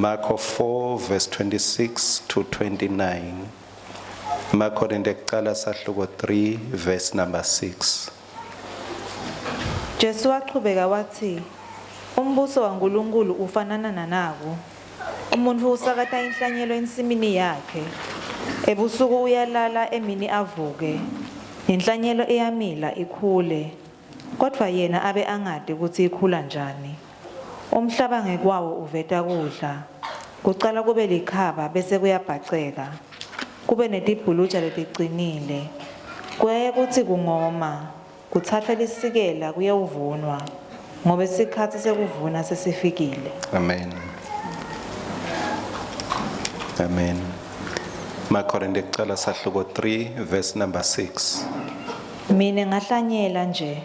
Marko 4 verse 26 to 29. Makorinte kucala sahluko 3 verse number 6. Jesu wachubeka watsi, Umbuso waNkulunkulu ufanana nanaku. Umuntfu usakata inhlanyelo ensimini yakhe. Ebusuku uyalala emini avuke. Nenhlanyelo iyamila ikhule. Kodvwa yena abe angati kutsi ikhula njani. Umhlaba ngekwawo uveta kudla. Kucala kube likhaba bese kuyabhaceka. Kube netibhuluja leticinile. Kuyaye kutsi kungoma, kutsatfwe lisikela kuyewuvunwa, ngobe sikhatsi sekuvuna sesifikile. Amen. Amen. Makorinte kucala sahluko 3 verse number 6. Mine ngahlanyela nje.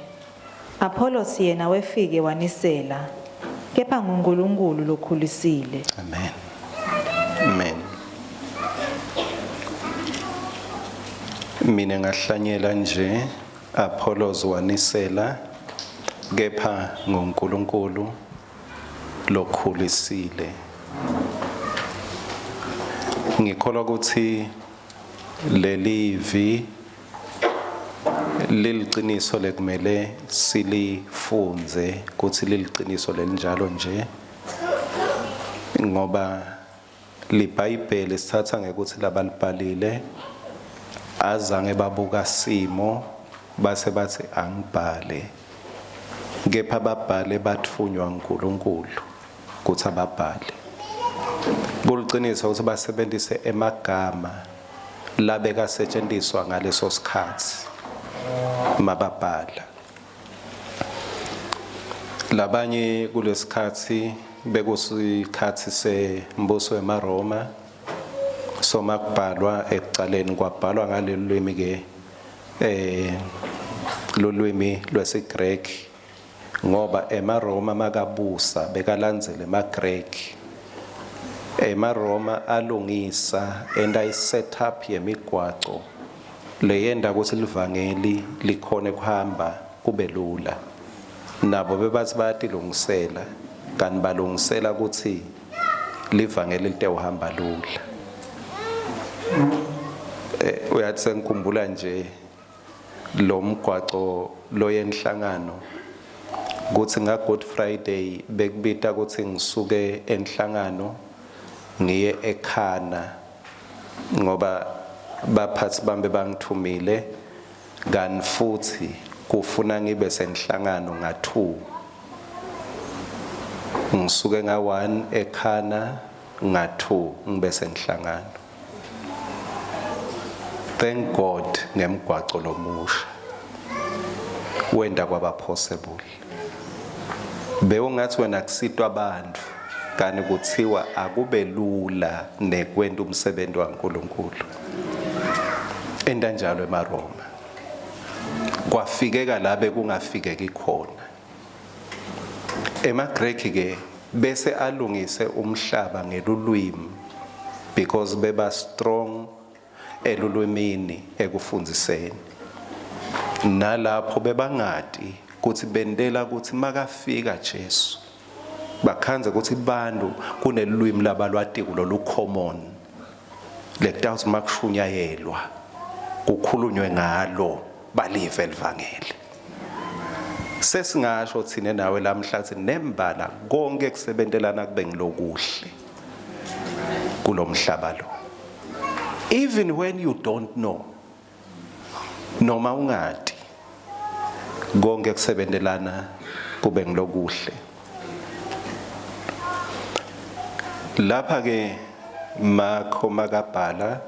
Apollos yena wefike wanisela, kepha nguNkulunkulu lokhulisile. Amen. Amen. Mina ngahlanyela nje Apollos wanisela kepha nguNkulunkulu lokhulisile. Ngikholwa ukuthi lelivi liliciniso lekumele silifundze kutsi liliciniso lelinjalo nje ngoba liBhayibheli sithatha ngekutsi labalibhalile azange babuka simo base batsi angibhale kepha babhale batfunywa uNkulunkulu kutsi ababhale. Kuliciniso kutsi basebentise emagama labekasetjentiswa ngaleso sikhatsi mababhala. Labanye kulesikhatsi bekusikhatsi sembuso wemaRoma soma kubhalwa ekucaleni kwabhalwa ngalolu lwimi ke eh lulwimi lwesiGreki Ngoba emaRoma makabusa bekalandzela emaGreki. EmaRoma alungisa enta i-setup yemigwaco leyenta kutsi livangeli likhone kuhamba kube lula. Nabo bebatsi bayatilungisela kanti balungisela kutsi livangeli litewuhamba lula. Eh, uyathi sengikhumbula nje lo mgwaco loyenhlangano kutsi nga Good Friday bekubita kutsi ngisuke enhlangano ngiye ekhana ngoba baphatsi bami bangithumile kanti futhi kufuna ngibe senhlangano nga-2 ngisuke nga-1 ekhana nga-2 ngibe senhlangano. Thank God ngemgwaco lomusha. Wenda kwaba possible. Bewungathi wena kusitwa abantu kani kuthiwa akube lula nekwenta umsebenzi waNkulunkulu. Enta njalo emaRoma. Kwafikeka la bekungafikeki khona. EmaGreki ke bese alungise umhlaba ngelulwimi because beba strong elulwimini ekufundziseni. Nalapho bebangati kutsi bentela kutsi makafika Jesu bakhandze kutsi bantu kunelulwimi labalwatiko lolu common lekutawutsi makushunyayelwa kukhulunywe ngalo balive elivangeli. Sesingasho thina nawe lamhla kutsi nembala konke kusebentelana kube ngilokuhle kulomhlaba lo. Even when you don't know noma ungati konke kusebentelana kube ngilokuhle. Lapha ke Makho makabhala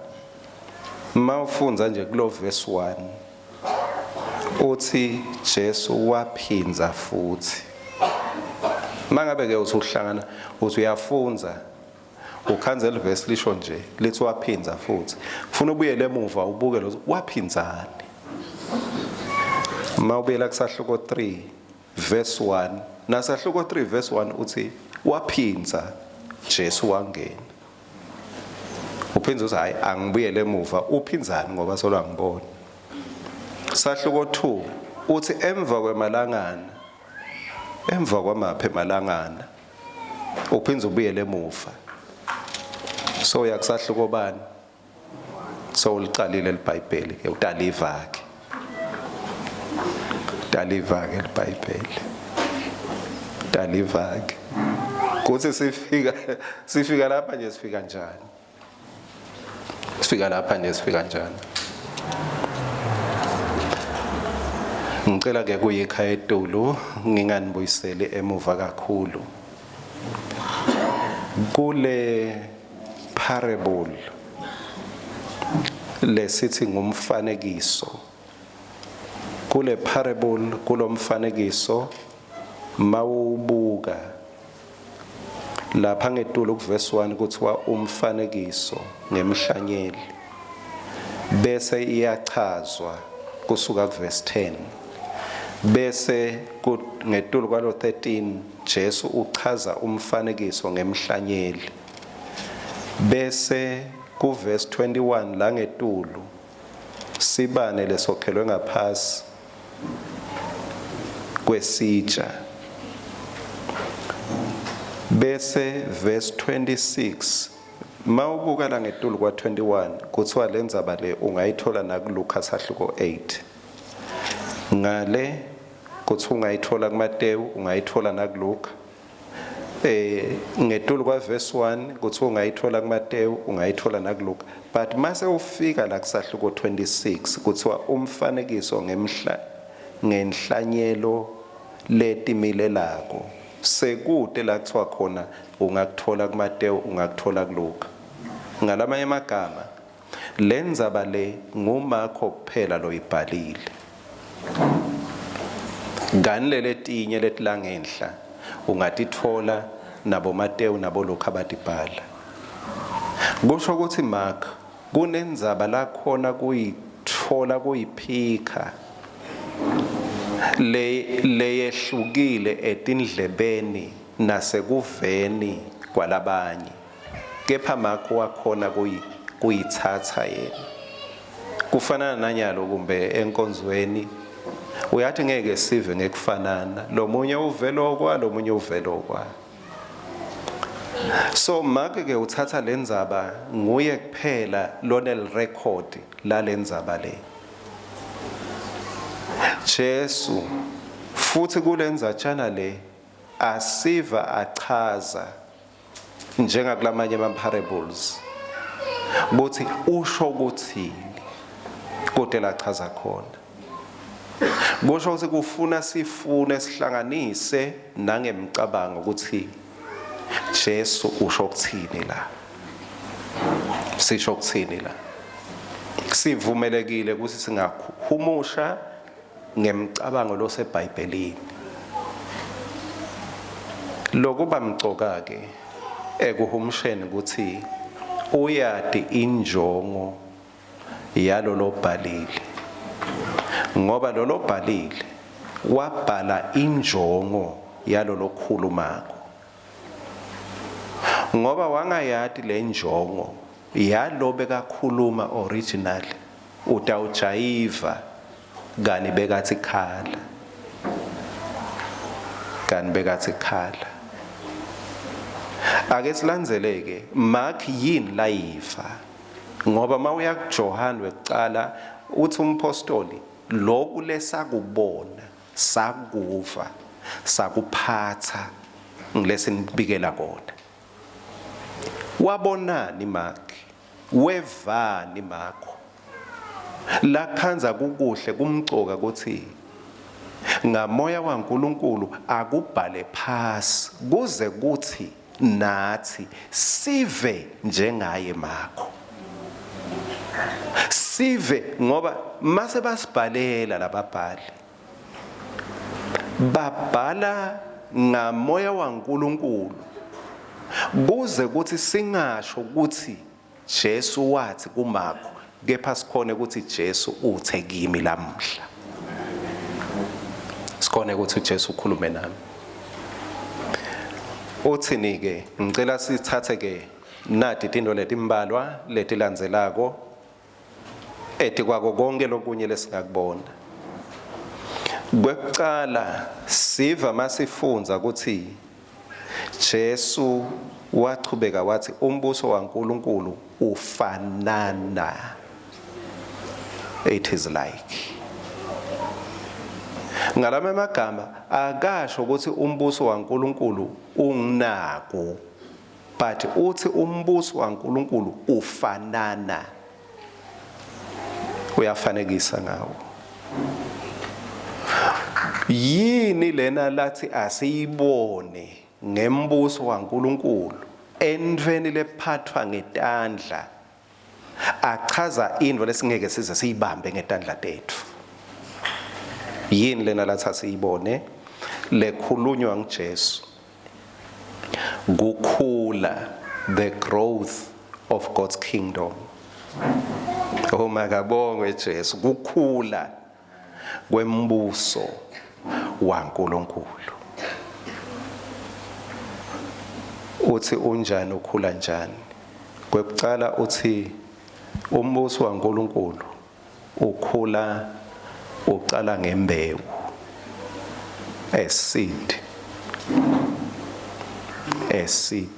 mawufundza nje kulo verse 1 Uthi Jesu waphindza futhi. Mangabe ke uthi uhlangana uthi uyafundza ukhanze livesi lisho nje lithi waphindza futhi. Ufuna ubuyele emuva ubuke lo waphindzani. Mawubuyela kusahluko 3 verse 1 nasahluko 3 verse 1 uthi waphindza Jesu wangena. Uphindze uthi hayi angibuyele emuva uphindzani ngoba solo angiboni. Sahluko 2 uthi emva kwemalangana emva kwamaphi emalangana uphindze ubuyele emuva. So uyakusahluko bani? So ulicalile liBhayibheli ke utaliva ke. Utaliva ke liBhayibheli. Utaliva ke. Kuthi sifika sifika lapha nje sifika njani? Sifika lapha nje sifika njani? Ngicela ke kuyikhaya etulu nginganibuyiseli emuva kakhulu. Kule parable lesithi ngumfanekiso kule parable kulomfanekiso mawubuka lapha ngetulu kuvesi 1 kuthiwa umfanekiso ngemhlanyeli bese iyachazwa kusuka kuvesi 10 bese ngetulu kwalo 13 Jesu uchaza umfanekiso ngemhlanyeli bese kuvesi 21 la ngetulu sibane lesokhelwe ngaphasi kwesitsha bese verse 26 mawubuka la ngetulu kwa 21 kuthiwa lendzaba le ungayithola nakuLuka sahluko 8 ngale kuthi ungayithola kuMateyu ungayithola nakuLuka eh ngetulu kwa verse 1 kuthi ungayithola kuMateyu ungayithola nakuLuka but mase ufika la kusahluko 26 kuthiwa umfanekiso ngemhla ngenhlanyelo letimilelako sekude la kuthiwa khona ungakuthola kuMateyu ungakuthola kuLuka ngalamanye amagama lendzaba le nguMakho kuphela loyibhalile kani leletinye letilangenhla ungatitfola naboMateyu naboLuka batibhala kusho ukuthi Mark kunendzaba lakhona kuyitfola kuyiphika le leyehlukile etindlebeni nasekuveni kwalabanye kepha Mark wakhona kuyitsatsa yena kufanana nanyalo kumbe enkonzweni uyathi ngeke sive ngekufanana lo munye uvelokwa lo munye uvelokwa so Mark ke uthatha lendzaba nguye kuphela lonel record lalendzaba le Jesu futhi kulendzatshana le asiva achaza njengakulamanye ama parables kuthi usho ukuthini kude lachaza khona kusho ukuthi kufuna sifune sihlanganise nangemcabango ukuthi Jesu usho ukuthini la sisho ukuthini la sivumelekile ukuthi singahumusha ngemcabango loseBhayibhelini lokuba mcoka ke ekuhumusheni ukuthi uyati injongo yalolo bhalile ngoba lolo bhalile wabhala injongo yalolo khulumako ngoba wangayati lenjongo yalo bekakhuluma original utawujayiva kani bekathi khala kani bekathi khala ake silandzeleke Mark yini layiva ngoba mawuya kuJohn wekucala uthi umpostoli lokhu lesakubona sakuva sakuphatha ngilesinibikela kona wabonani Mark wevani Marko lakhandza kukuhle kumcoka ukuthi ngamoya waNkulunkulu akubhale phasi kuze kuthi nathi sive njengaye Marko sive ngoba mase basibhalela lababhali babhala ngamoya waNkulunkulu kuze kuthi singasho ukuthi Jesu wathi kuMarko kepha sikhone ukuthi Jesu uthe kimi lamuhla sikhone ukuthi uJesu ukhulume nami uthini ke ngicela sithathe ke nati tinto letimbalwa letilandzelako etikwako konke lokunye lesingakubona kwekucala siva masifundza ukuthi Jesu wachubeka watsi umbuso waNkulunkulu ufanana it is like ngalama magama akasho ukuthi umbuso waNkulunkulu unginako but uthi umbuso waNkulunkulu ufanana uyafanekisa ngawo yini lena lathi asiyibone ngembuso waNkulunkulu entweni lephathwa ngetandla achaza intfo lesingeke size siyibambe ngetandla tetfu yini lena lathi asiyibone lekhulunywa nguJesu kukhula the growth of God's kingdom oh makabongwe Jesu kukhula kwembuso waNkulunkulu uthi unjani ukhula njani kwekucala uthi umbuso waNkulunkulu ukhula uqala ngembewu a seed a seed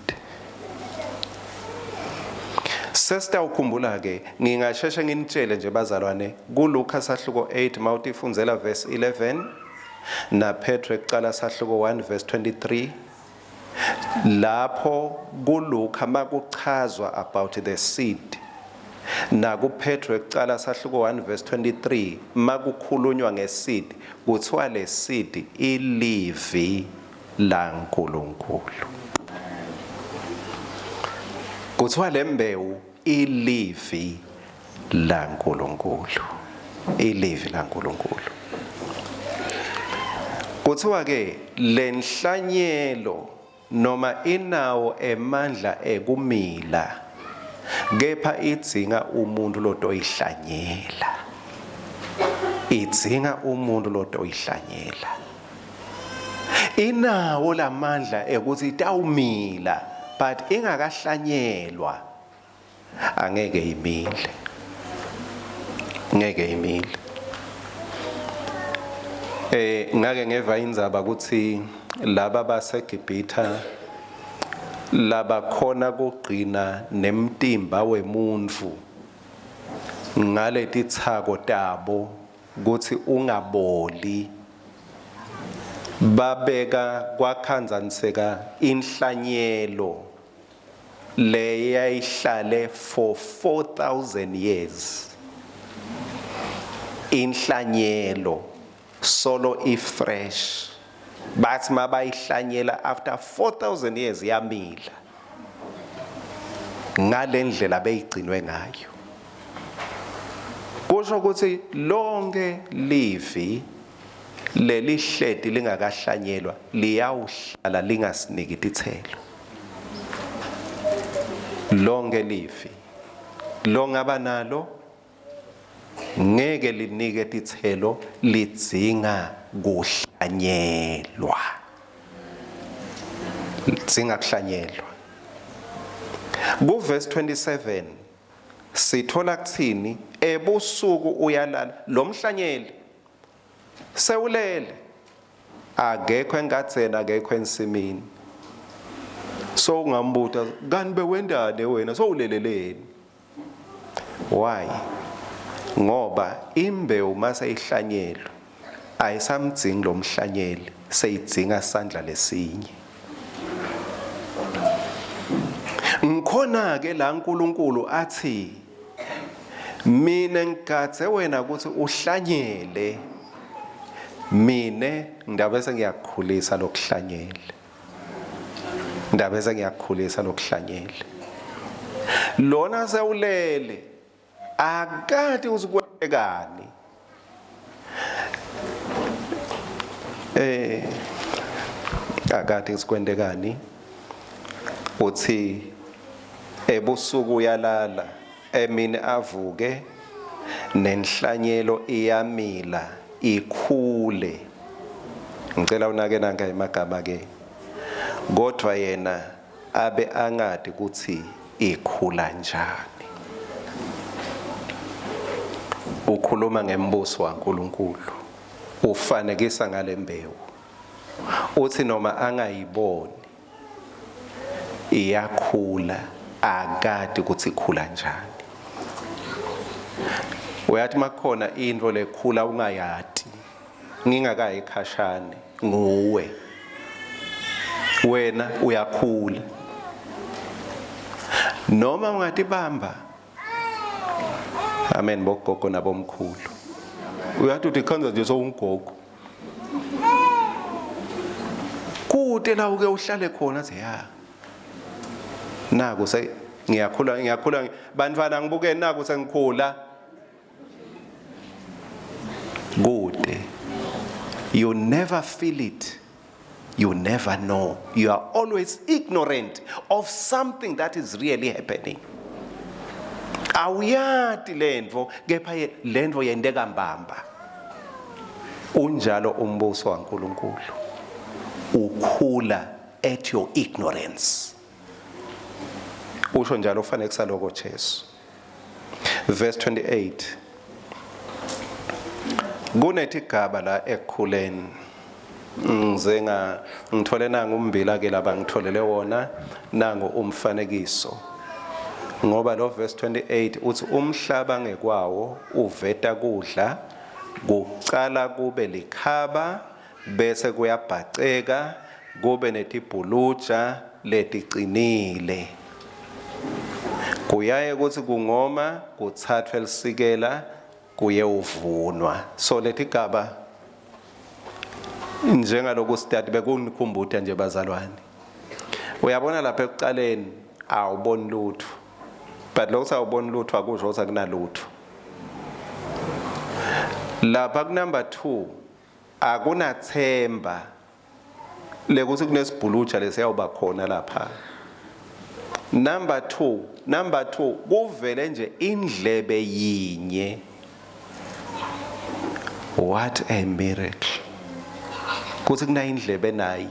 Sesitawukhumbula ke ngingasheshe nginitshele nje bazalwane kuLuka sahluko 8 mawutifundzela verse 11 na Petro ekucala sahluko 1 verse 23 lapho kuLuka makuchazwa about the seed nakuPetro ekucala sahluko 1 verse 23 makukhulunywa ngeseed kuthiwa le seed ilivi laNkulunkulu kuthiwa le mbewu ilivi laNkulunkulu ilivi laNkulunkulu kuthiwa ke lenhlanyelo noma inawo emandla ekumila kepha idzinga umuntu lotoyihlanyela idzinga umuntu lotoyihlanyela inawo lamandla ekuthi itawumila but ingakahlanyelwa angeke imile ngeke imile eh ngake ngeva indzaba ukuthi laba baseGibhitha labakhona kugcina nemtimba wemuntfu ngaletitsako tabo kutsi ungaboli babeka kwakhanzaniseka inhlanyelo leyayihlale for 4000 years inhlanyelo solo ifresh bathi mabayihlanyela after 4000 years yamila ngalendlela beyigcinwe ngayo kusho ukuthi lonke livi lelihleti lingakahlanyelwa liyawuhlala lingasiniki titselo lonke livi longaba nalo ngeke linike titselo lidzinga kuhlanyelwa lidzinga kuhlanyelwa kuverse 27 sithola kuthini ebusuku uyalala lo mhlanyeli sewulele akekho engadzeni akekho ensimini so ungambuta kanti bewendane wena sowuleleleni why ngoba imbewu mase ihlanyelwe ayisamdzingi lo mhlanyeli seyidzinga sandla lesinye ngikhona ke la uNkulunkulu athi mina ngigadze wena ukuthi uhlanyele mina ngidabe sengiyakukhulisa lokuhlanyele ndabe sengiyakukhulisa lokuhlanyele lona sewulele akati ukuthi kwekani eh akati ukuthi kwentekani uthi ebusuku uyalala emini avuke nenhlanyelo iyamila ikhule ngicela unake nanka emagama ke kodwa yena abe angati kutsi ikhula njani. Ukhuluma ngembuso waNkulunkulu, ufanekisa ngalembewu. Uthi noma angayiboni Iyakhula akati ukuthi ikhula njani. Uyathi makukhona into lekhula ungayati ngingakayi khashane nguwe wena uyakhula noma ungatibamba. Amen bogogo nabomkhulu. Uyathi uthi khanza nje sowungogo. Kude la uke uhlale khona athi ya. Naku se ngiyakhula ngiyakhula bantwana ngibuke naku sengikhula. Kude. You never feel it. You never know. You are always ignorant of something that is really happening. Awuyati lentfo kepha lentfo yenteka mbamba. Unjalo umbuso waNkulunkulu. Ukhula at your ignorance. Usho njalo ufanekisa lokho Jesu. Verse 28. Kunetigaba la ekukhuleni. Ngize nga ngithole nangu umbila ke laba ngitholele wona nangu umfanekiso. Ngoba lo verse 28 uthi umhlaba ngekwawo uveta kudla kucala kube likhaba bese kuyabhaceka kube netibhuluja leticinile. Kuyaye kuthi kungoma kuthathwe lisikela kuyewuvunwa. So letigaba njengaloku sitati bekunikhumbuta nje bazalwane. Uyabona lapha ekuqaleni awuboni lutho. But lokho awuboni lutho akusho ukuthi akunalutho. Lapha ku number 2 Akunathemba lekuthi kunesibhuluja lesiyawuba khona lapha. Number 2, number 2 kuvele nje indlebe yinye. What a miracle. Kuthi kunayindlebe nayi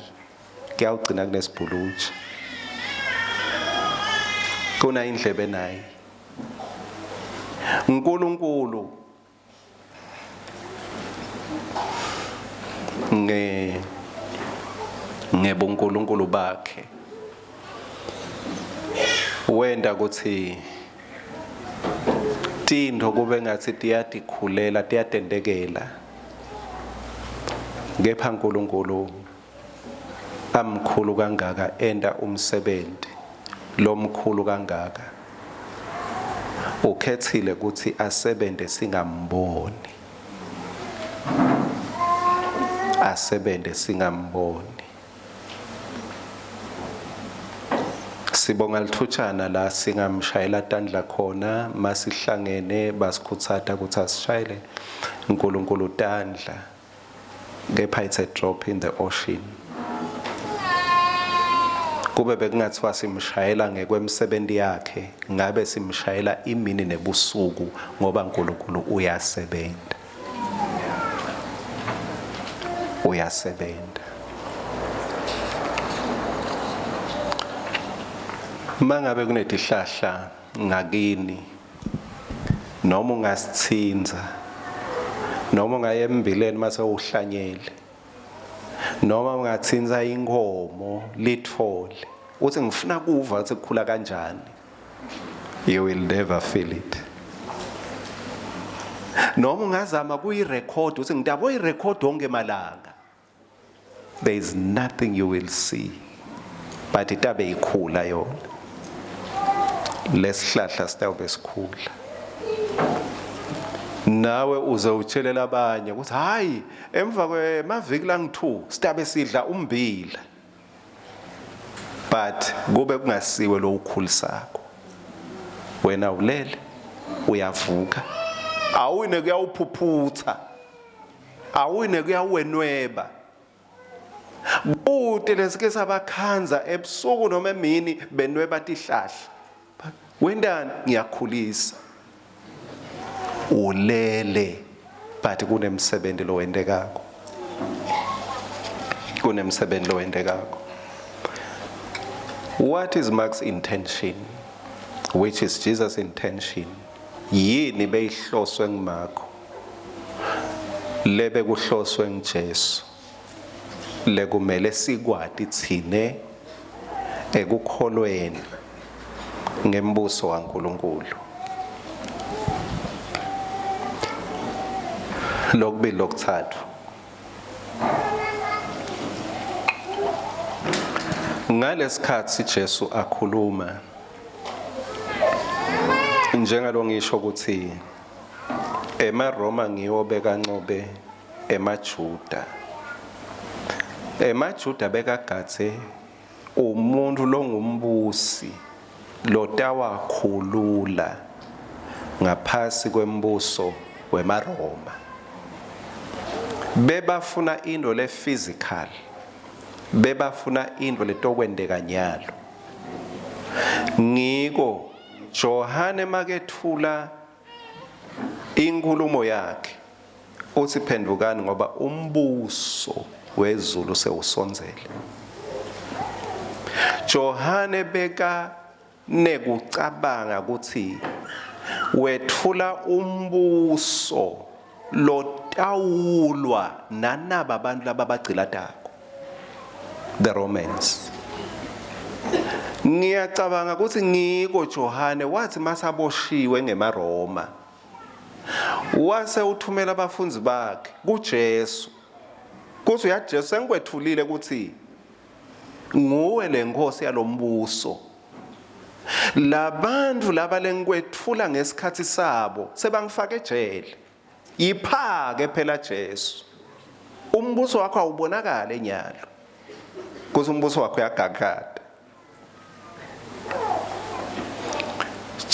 kuyawugcina kunesibhuluja. Kuna indlebe nayi. uNkulunkulu nge ngebunkulunkulu bakhe wenda ukuthi tintfo kube ngathi tiyatikhulela tiyatendekela kepha uNkulunkulu amkhulu kangaka enta umsebenti lomkhulu kangaka ukhethile ukuthi asebente singamboni asebente singamboni Sibonga lithutshana la singamshayela tandla khona masihlangene basikhutsata ukuthi asishayele uNkulunkulu tandla kepha it's a drop in the ocean kube bekungathiwa simshayela ngekwemisebenzi yakhe ngabe simshayela imini nebusuku ngoba uNkulunkulu uyasebenza uyasebenza mangabe kunetihlahla ngakini noma ungasithinza noma ungaye embileni mase uhlanyele noma ungathinza inkomo lithole uthi ngifuna kuva ukuthi kukhula kanjani you will never feel it noma ungazama kuyirecord uthi ngitaboyirecord wonke malanga There is nothing you will see but itabe ikhula yona lesihlahla sitawube sikhula nawe uze utshelela abanye ukuthi hayi emva kwemaviki langu-2 sitabe sidla umbila but kube kungasiwe lo ukhulisako wena ulele uyavuka awuyine kuyawuphuphutha awuyine kuyawuwenweba kute lesike sabakhanza ebusuku noma emini benweba tihlahla wendani ngiyakhulisa ulele but kunemsebenzi lowentekako kunemsebenzi lowentekako what is Mark's intention which is Jesus intention yini beyihloswe nguMarko lebe kuhloswe nguJesu lekumele sikwati thine Ekukholweni ngembuso waNkulunkulu. Lokubili lokuthathu. Ngalesikhathi Jesu akhuluma njengalo ngisho ukuthi emaRoma ngiwo bekancobe emaJuda. EmaJuda bekagadze Umuntfu longumbusi lotawakhulula ngaphasi kwembuso wemaRoma. Bebafuna intfo le-physical, bebafuna intfo letokwenteka nyalo. Ngiko Johane maketfula inkhulumo yakhe Utsi phendvukani ngoba umbuso wezulu sewusondzele. Johane beka nekucabanga kutsi wetfula umbuso lotawulwa nanaba bantu lababagcilatako the Romans. Ngiyacabanga kutsi ngiko Johane watsi masaboshiwe ngemaRoma Wase uthumela abafundzi bakhe kuJesu. Kuthi uyaJesu sengikwethulile ukuthi nguwe lenkosi yalombuso. Labantu laba lengikwethula ngesikhathi sabo sebangifake ejele. Yiphake phela Jesu. Umbuso wakho awubonakale nyalo. Kuthi umbuso wakho uyagagada.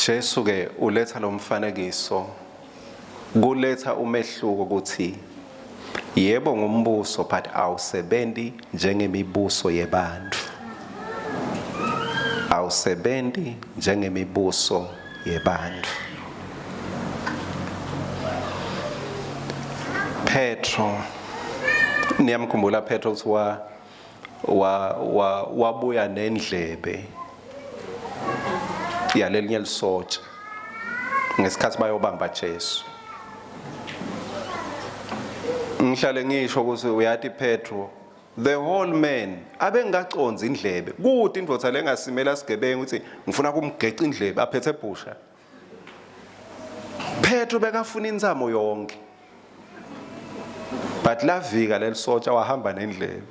Jesu ke uletha lo mfanekiso kuletha umehluko ukuthi yebo ngumbuso but awusebenti njengemibuso yebantu awusebenti njengemibuso yebantu Petro niyamkhumbula Petro ukuthi wa wa wa wabuya nendlebe yalelinye lisotsha ngesikhathi bayobamba Jesu ngihlale ngisho ukuthi uyati Petro the whole man abengaconzi indlebe kude indvodza lengasimela sigebengu ukuthi ngifuna kumgeca indlebe aphethe bhusha Petro bekafuna intsamo yonke but lavika lelisotsha wahamba nendlela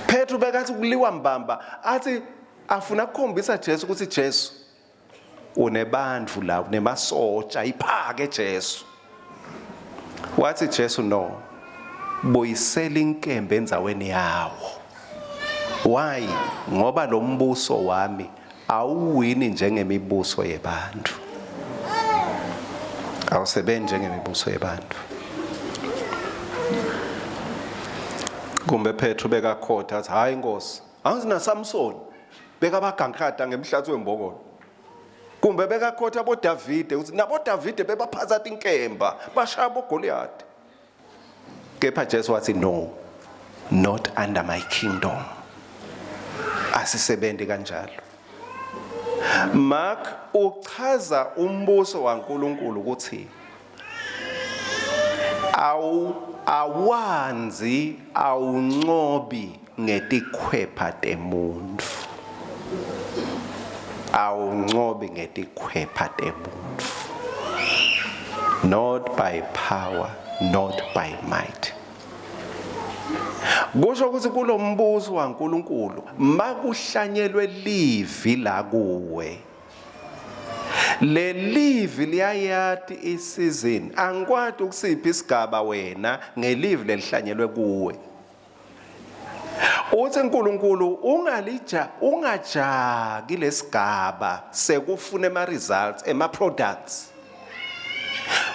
Petro bekathi kuliwa mbamba athi afuna kukhombisa Jesu ukuthi Jesu unebantfu la unemasotsha iphake Jesu wathi Jesu no buyisela inkembe endzaweni yawo why ngoba lo mbuso wami awuwini njengemibuso yebantu awusebenzi njengemibuso yebantu kumbe Petru bekakhotha athi hayi inkosi angithi Samson bekabagankata ngemhlatsi wembokolo kumbe bekakhotha boDavide ukuthi naboDavide bebaphatha tinkemba bashaya boGoliath Kepha Jesu wathi no not under my kingdom. Asisebenzi kanjalo. Mark uchaza umbuso waNkulunkulu ukuthi awu awanzi awuncobi ngetikhwepha temuntfu. Awuncobi ngetikhwepha temuntfu. Not by power, not by might. Kusho ukuthi kulombuso waNkulunkulu makuhlanyelwe livi la kuwe. Lelivi liyayati isizini. Angikwati ukusiphi isigaba wena ngelivi lelihlanyelwe kuwe. Uthi uNkulunkulu ungalija ungajaki lesigaba sekufuna ema results ema products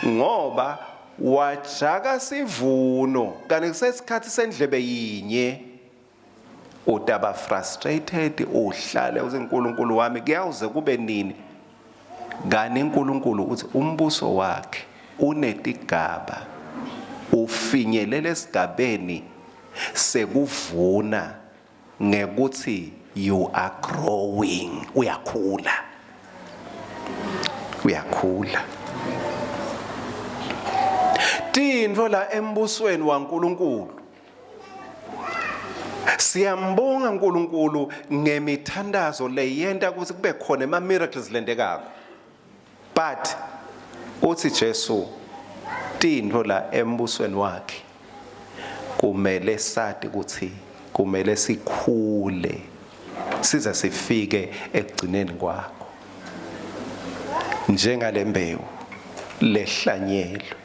ngoba wajaka sivuno kanti kusesikhathi sendlebe yinye utaba frustrated uhlale uthi uNkulunkulu wami kuyawuze kube nini Kani uNkulunkulu uthi umbuso wakhe unetigaba ufinyelela esigabeni sekuvuna ngekuthi you are growing uyakhula uyakhula tintfo la embusweni waNkulunkulu. Siyambonga uNkulunkulu ngemithandazo leyenta ukuthi kube khona ema miracles lentekako. But uthi Jesu tintfo la embusweni wakhe kumele sati ukuthi kumele sikhule size sifike ekugcineni kwakho njengalembewu lehlanyelwe.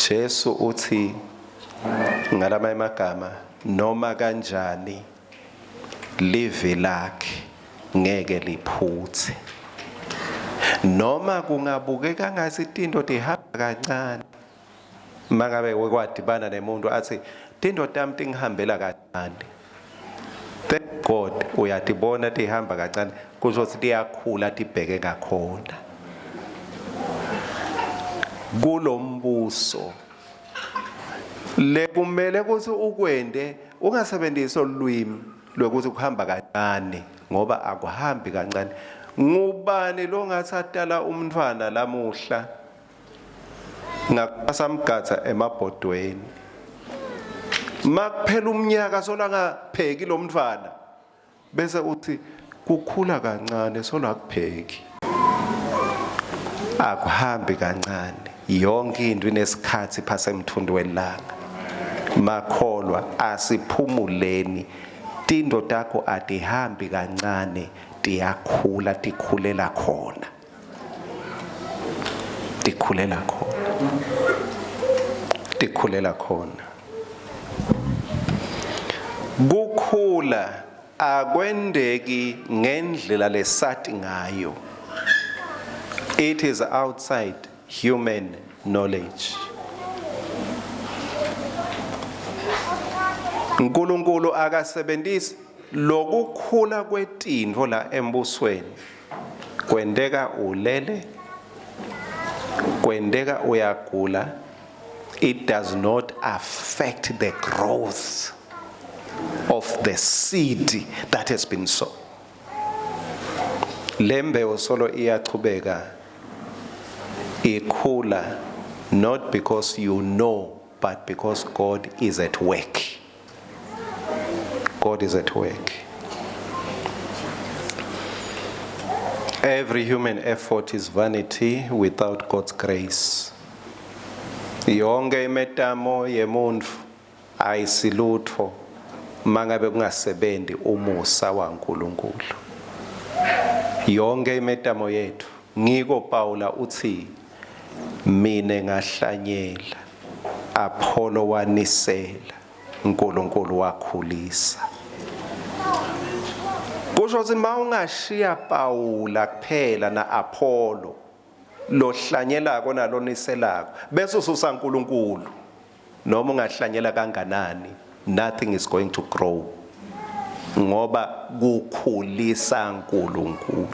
Jesu uthi ngalamanye amagama noma kanjani livi lakhe ngeke liphuthe noma kungabukeka ngathi tinto tihamba kancane. Mangabe wekwadibana nemuntu athi tinto tami tingihambela kancane, thank God uyatibona tihamba kancane, kusho ukuthi tiyakhula tibheke ngakhona kulombuso. Lekumele ukuthi ukwente ungasebenzisi olulwimi lwekuthi kuhamba kancane, ngoba akuhambi kancane. Ngubani longathi atala umntfwana lamuhla ngasamgatha emabhodweni, makuphela umnyaka solangapheki lo mntfwana, bese uthi kukhula kancane solo akupheki? Akuhambi kancane, yonke into inesikhathi phase emthundu welanga. Makholwa, asiphumuleni. Tinto takho atihambi kancane, tiyakhula, tikhulela khona, tikhulela khona, tikhulela khona. Kukhula akwendeki ngendlela lesati ngayo. It is outside human knowledge. uNkulunkulu akasebenzisi lokukhula kwetintfo la embusweni. Kwenteka ulele, kwenteka uyagula, it does not affect the growth of the seed that has been sown. Lembewu solo iyachubeka ikhula, not because you know, but because God is at work. God is at work. Every human effort is vanity without God's grace. Yonke imetamo yemuntfu ayisilutfo mangabe kungasebenzi umusa waNkulunkulu. Yonke imetamo yethu, ngiko Paula uthi mine ngahlanyela, Apollo wanisela, uNkulunkulu wakhulisa. Kusho ukuthi mawungashiya Paula kuphela na Apollo lohlanyelako naloniselako, bese ususa uNkulunkulu, noma ungahlanyela kanganani, nothing is going to grow, ngoba kukhulisa uNkulunkulu,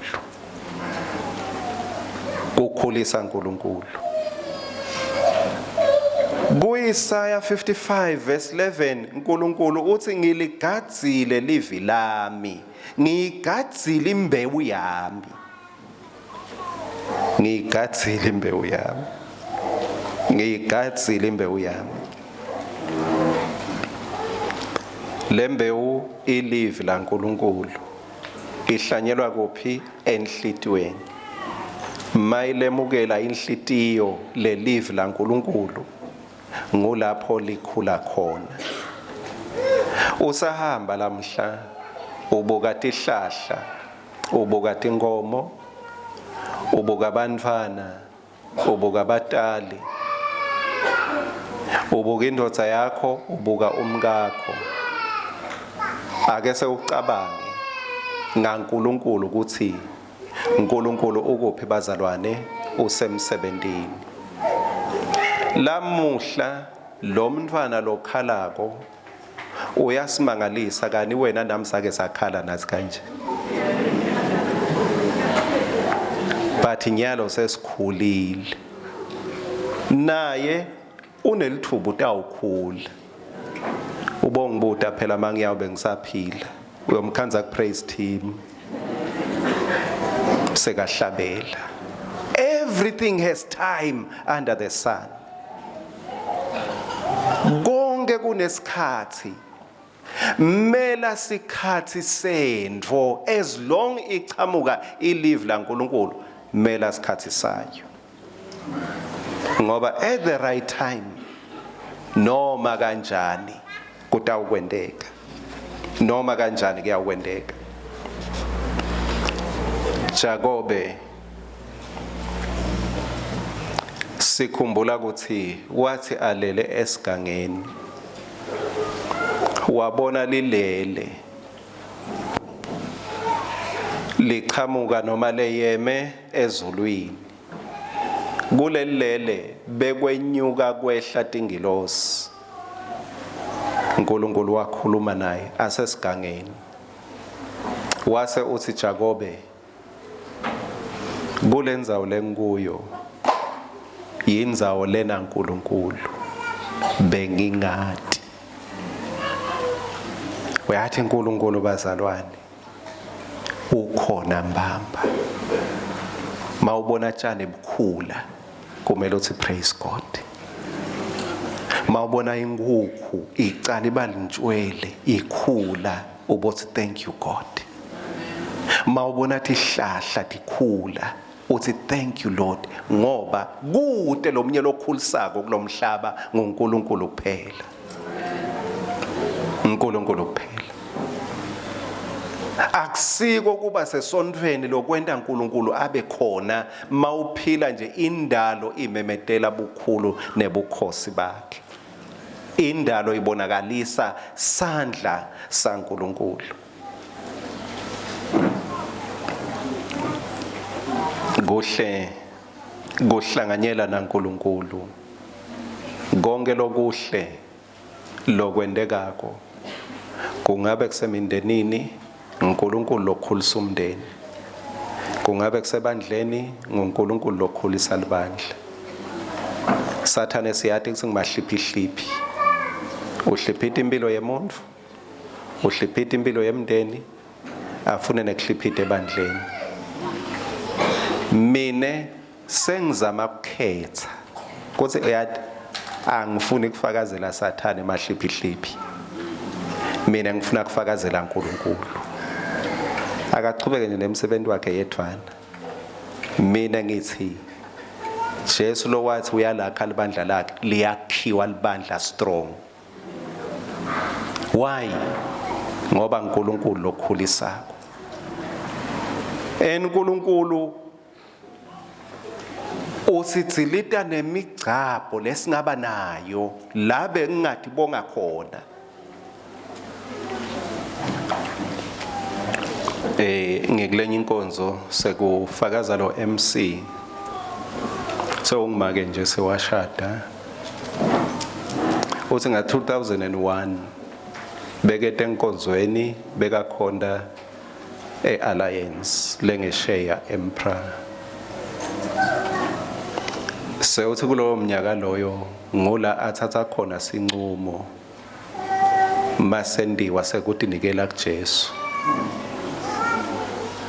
kukhulisa uNkulunkulu. KuIsaya 55 verse 11 uNkulunkulu uthi ngiligadzile livi lami, ngiyigadzile imbewu yami, ngiyigadzile imbewu yami, ngiyigadzile imbewu yami. Le mbewu ilivi laNkulunkulu, ihlanyelwa kuphi? Enhlitiyweni. Mayilemukela inhlitiyo lelivi laNkulunkulu, ngulapho likhula khona. Usahamba lamhla ubuka tihlahla, ubuka tinkomo, ubuka bantfwana, ubuka abatali, ubuka indvodza yakho, ubuka umkakho. Ake sewucabange ngaNkulunkulu ukuthi uNkulunkulu ukuphi bazalwane, usemsebentini. Lamuhla lo mntfwana lokhalako uyasimangalisa, kani wena nami sake sakhala nathi kanje, but nyalo sesikhulile, naye unelithuba utawukhula. Ubongibuta phela mangiyawube ngisaphila, uyomkhandza ku praise team sekahlabela. Everything has time under the sun, konke kunesikhathi. Mela sikhathi sentfo as long ichamuka ilive laNkulunkulu mela sikhathi sayo. Ngoba at the right time noma kanjani kutawukwenteka. Noma kanjani kuyawukwenteka. Jakobe sikhumbula ukuthi wathi alele esigangeni wabona lilele lichamuka noma leyeme ezulwini kulelilele bekwenyuka kwehla tingilosi uNkulunkulu wakhuluma naye asesigangeni wase uthi Jakobe Kulendzawo lengikuyo yindzawo lena Nkulunkulu bengingati. Uyathi uNkulunkulu bazalwane ukhona mbamba. Mawubona tshani bukhula kumele uthi praise God. Mawubona inkukhu icala ibalintshwele ikhula ubothi thank you God. Mawubona tihlahla tikhula uthi thank you Lord ngoba kute lomunye lokhulisako kulomhlaba nguNkulunkulu kuphela. uNkulunkulu kuphela. Akusiko kuba sesontfweni lokwenta uNkulunkulu abe khona mawuphila nje indalo imemetela bukhulu nebukhosi bakhe. Indalo ibonakalisa sandla saNkulunkulu. Kuhle kuhlanganyela naNkulunkulu. Konke lokuhle lokwentekako kungabe kusemindenini uNkulunkulu lokhulisa umndeni. Kungabe kusebandleni nguNkulunkulu lokhulisa libandla. Sathane siyati kutsi ngumahliphihliphi. Uhliphita impilo yemuntfu, uhliphita impilo yemndeni, afune nekuhliphita ebandleni. Mine sengizama kukhetha kutsi uyati angifuni kufakazela Sathane emahliphihliphi. Mina ngifuna kufakazela uNkulunkulu. Akachubeke nje nemsebenzi wakhe yedvwana. Mina ngithi Jesu lowathi uyalakha libandla lakhe liyakhiwa libandla strong. Why? Ngoba uNkulunkulu lokhulisako. eNkulunkulu usidzilita nemigcabho lesingaba nayo la bengingatibonga khona eh ngikulenye inkonzo sekufakaza lo MC sewungimake nje sewashada uthi nga 2001 bekete enkonzweni bekakhonda e-Alliance lengesheya eMpra. Sewuthi kulowo mnyaka loyo ngula athatha khona sincumo masentiwa sekutinikela kuJesu.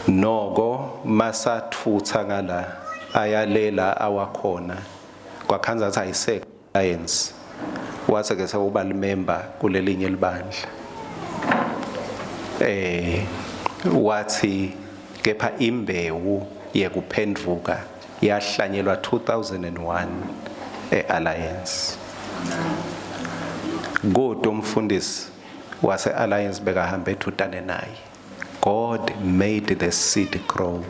Noko masathutha ngala ayalela awakhona kwakhanza ukuthi ayisekho Alliance wase ke sewuba limember kulelinye libandla eh wathi kepha imbewu yekuphendvuka yahlanyelwa 2001 eAlliance kodwa umfundisi wase Alliance bekahamba ethutane naye God made the seed grow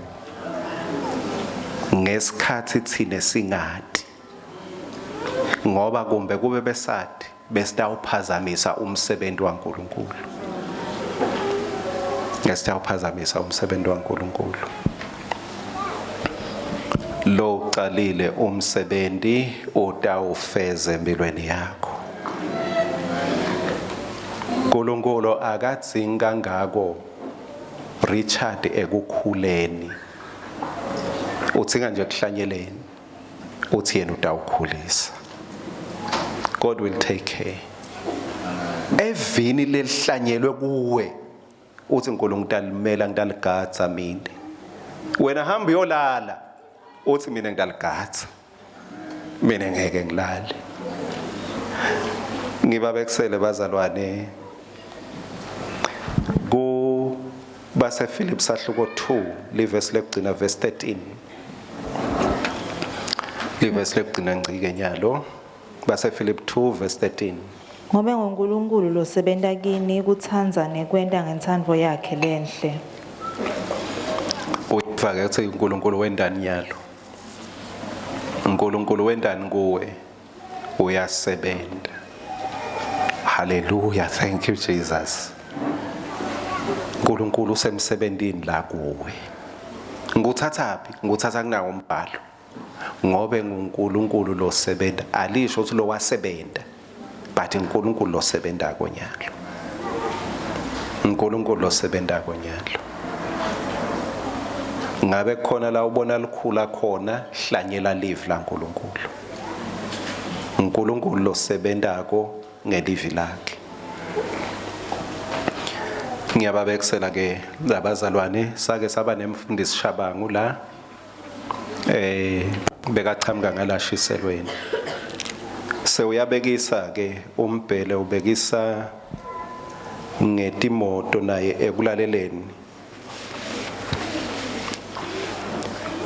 ngesikhathi thine singati ngoba kumbe kube besati besitawuphazamisa umsebenzi waNkulunkulu ngesitawuphazamisa umsebenzi waNkulunkulu lo ucalile umsebenzi utawufeza empilweni yakho uNkulunkulu akadzingi kangako Richard ekukhuleni uthinga nje kuhlanyeleni uthi yena utawukhulisa God will take care evini lelihlanyelwe kuwe uthi uNkulunkulu ngitalimela ngitaligadza mina wena hamba uyolala uthi mina ngitaligadza mina ngeke ngilale ngibabekisele bazalwane. BaseFilipi sahluko 2 livesi lekugcina, verse 13, livesi lekugcina ngcike nyalo, baseFilipi 2 verse 13. Ngobe nguNkulunkulu losebenta kini kutsandza nekwenta ngentsandvo yakhe lenhle. Uyifake kutsi uNkulunkulu wentani nyalo? uNkulunkulu wentani kuwe? Uyasebenta. Hallelujah, thank you Jesus. uNkulunkulu usemsebentini la kuwe. Ngikuthathaphi? Ngikuthatha kunawo umbhalo. Ngobe nguNkulunkulu losebenta, alisho ukuthi lo wasebenta, but uNkulunkulu losebentako nyalo. uNkulunkulu losebentako nyalo. Ngabe khona la ubona likhula khona, hlanyela livi laNkulunkulu. uNkulunkulu losebentako ngelivi lakhe. Ngiyababekisela ke labazalwane, sake saba nemfundisi Shabangu la, bekachamuka ngalashiselweni. Sewuyabekisa ke umbhele, ubekisa ngetimoto naye ekulaleleni.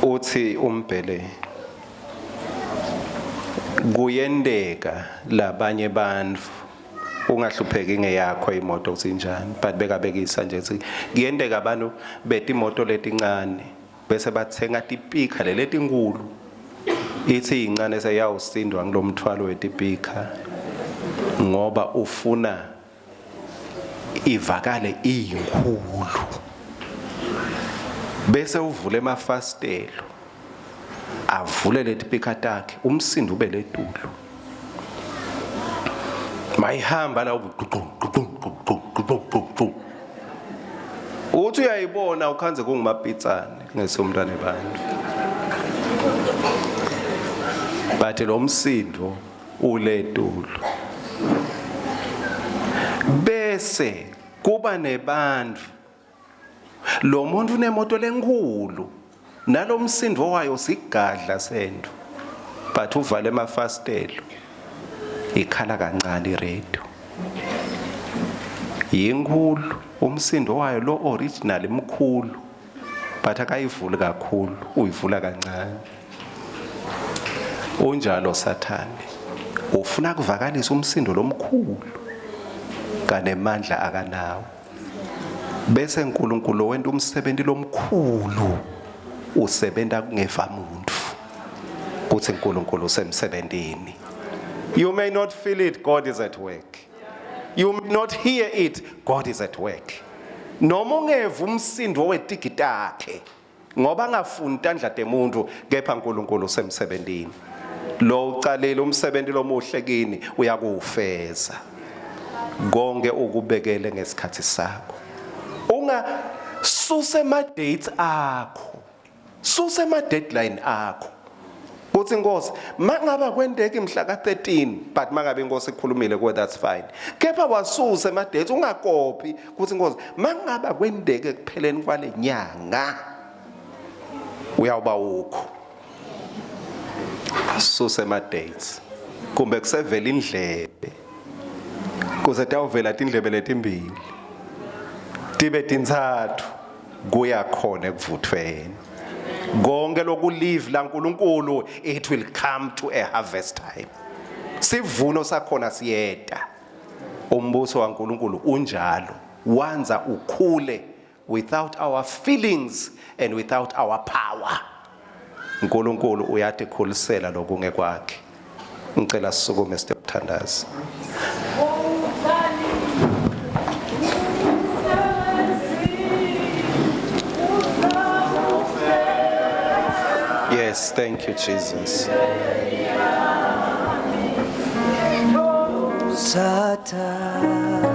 Uthi umbhele kuyenteka labanye bantfu, ungahlupheki ngeyakho imoto kutsi njani, but bekabekisa nje kutsi kuyenteka abantu betimoto letincane bese bathenga tipikha leletinkulu, ithi incane seyawusindwa ngilomthwalo wetipikha ngoba ufuna ivakale iyinkulu, bese uvule emafasitelo, avule letipikha takhe, umsindo ube letulu mayihamba la, uthi uyayibona ukhanze kungumapitsane ngesomntwana ebantu, but lo msindo uletulu. Bese kuba nebantfu, lo muntu unemoto lenkulu nalomsindo wayo sigadla sento, but uvale emafasitelo, ikhala kancane iradio, yinkulu umsindo wayo lo original mkhulu, but akayivuli kakhulu, uyivula kancane. Unjalo sathane, ufuna kuvakalisa umsindo lomkhulu kanemandla akanawo, bese uNkulunkulu wenta umsebenzi lomkhulu, usebenta kungeva muntu kuthi uNkulunkulu usemsebentini. You may not feel it, God is at work. You may not hear it, God is at work. Noma ungeva umsindo wetigi takhe ngoba angafuni tandla temuntu, kepha uNkulunkulu usemsebentini. Lo ucalile umsebenzi lomuhle kini uyakuwufeza konke, ukubekele ngesikhathi sakho. Unga suse ama dates akho, suse ama deadline akho, kuthi inkosi mangaba kwenteka imhla ka13, but mangabe inkosi ikhulumile kuwe, that's fine, kepha wasuse ama dates, ungakopi kuthi inkosi mangaba kwenteke ekupheleni kwale nyanga uyawuba ukho. Suse ama dates, kumbe kusevela indlebe, kuze tawuvela tindlebe letimbili tibe tintsatfu, kuya khona ekuvuthweni konke lokulive laNkulunkulu. It will come to a harvest time, sivuno sakhona siyeta. Umbuso waNkulunkulu unjalo, wanza ukhule without our feelings and without our power. uNkulunkulu uyatikhulisela lokunge kwakhe. Ngicela sisukume sithandaze. Yes, thank you, Jesus. Satan.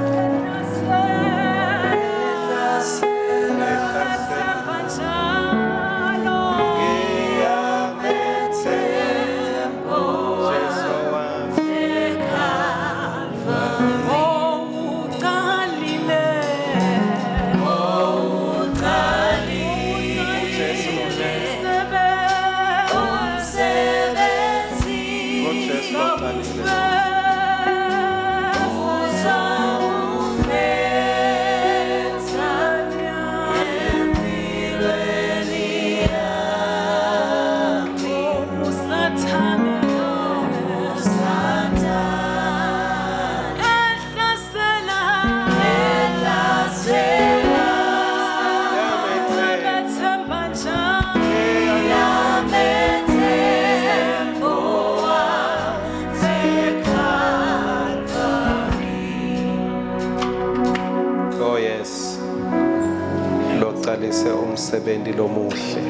Localise umsebenti lomuhle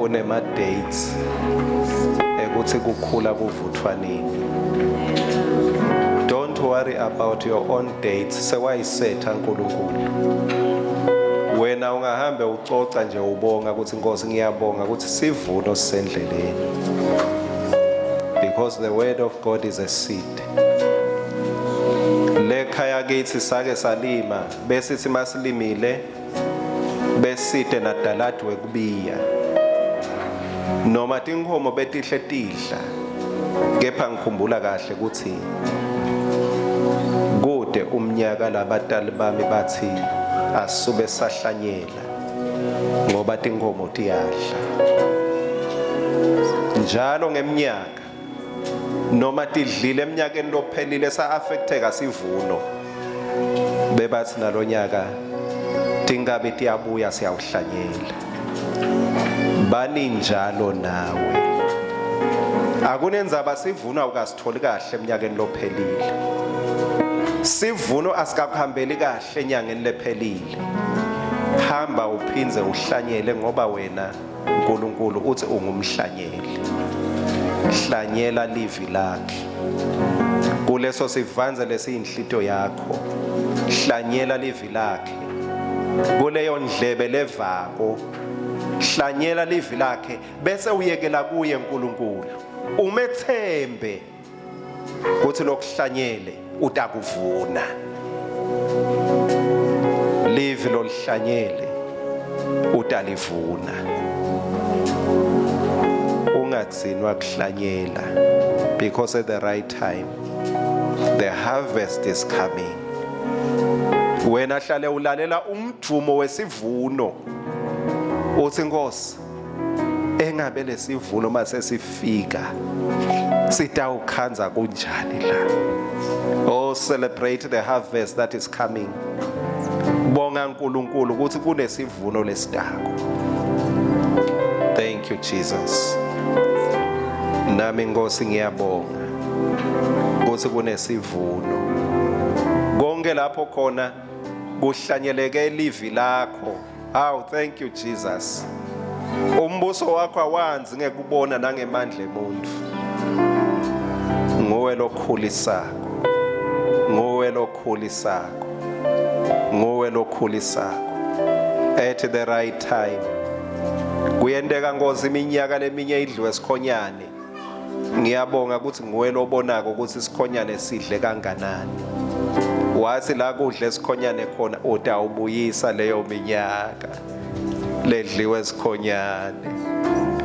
unema dates ekuthi kukhula kuvuthwa nini. Don't worry about your own dates, sewayisetha uNkulunkulu. Wena ungahambe ucoca nje ubonga ukuthi Nkosi ngiyabonga ukuthi sivuno sisendleleni. Because the word of God is a seed. Lekhaya kithi sake salima besithi masilimile besite nadaladi wekubiya. Noma tinkhomo betihle tidla kepha ngikhumbula kahle ukuthi kude umnyaka labatali bami bathi asube sahlanyela ngoba tinkhomo tiyadla. Njalo ngeminyaka noma tidlile eminyakeni lophelile sa-affecteka sivuno bebathi nalonyaka tinkabi tiyabuya siyawuhlanyela. Bani njalo nawe, akunendzaba sivuno awukasitholi kahle eminyakeni lophelile, sivuno asikakuhambeli kahle enyangeni lephelile, hamba uphindze uhlanyele ngoba wena uNkulunkulu uthi ungumhlanyeli. Hlanyela livi lakhe kuleso sivanze lesiyinhlito yakho, hlanyela livi lakhe kuleyo ndlebe levako, hlanyela livi lakhe bese uyekela kuye uNkulunkulu, umethembe kuthi lokuhlanyele utakuvuna. Livi lolihlanyele utalivuna. Ungadzinwa kuhlanyela, because at the right time the harvest is coming. Wena hlale ulalela umdvumo wesivuno, uthi Nkosi engabe lesivuno mase sifika sitawukhanza kunjani la. Oh, celebrate the harvest that is coming. Bonga uNkulunkulu ukuthi kunesivuno lesitako. Thank you Jesus. Nami Nkosi ngiyabonga ukuthi kunesivuno. Konke lapho khona kuhlanyeleke livi lakho. How thank you Jesus. Umbuso wakho awanzi ngekubona nangemandla emuntu. Nguwe lokhulisako, nguwe lokhulisako, nguwe lokhulisako at the right time. Kuyenteka Nkosi iminyaka leminye idliwe esikhonyane. Ngiyabonga ukuthi nguwe lobonako ukuthi isikhonyane sidle kanganani. Wathi la kudla esikhonyane khona utawubuyisa leyo minyaka ledliwe esikhonyane.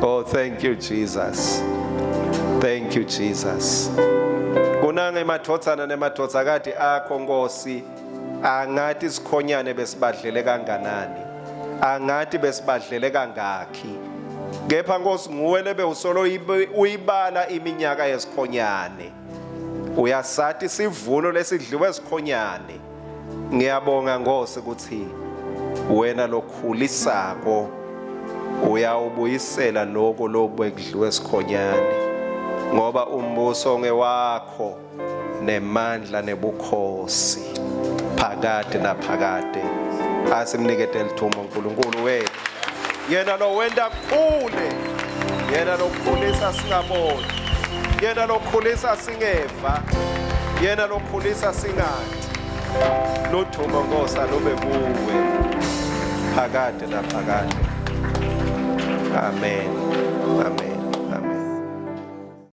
Oh, thank you Jesus, thank you Jesus. Kunange emadvodzana nemadvodzakati akho Nkosi, angathi isikhonyane besibadlele kanganani, angathi besibadlele kangakhi, kepha Nkosi nguwe lebe usolo uyibala iminyaka yesikhonyane, uyasathi sivuno lesidliwe esikhonyane. Ngiyabonga Nkosi ukuthi wena lokhulisako uyawubuyisela lokho lobekudliwe esikhonyane, ngoba umbuso ngewakho nemandla nebukhosi phakade naphakade. Asimnikete lithumo uNkulunkulu wethu, yena lo wenta kukhule, yena lokhulisa singaboni, yena lokhulisa singeva, yena lokhulisa singati. Luthumo Nkosi alube kuwe phakade naphakade. Amen, amen.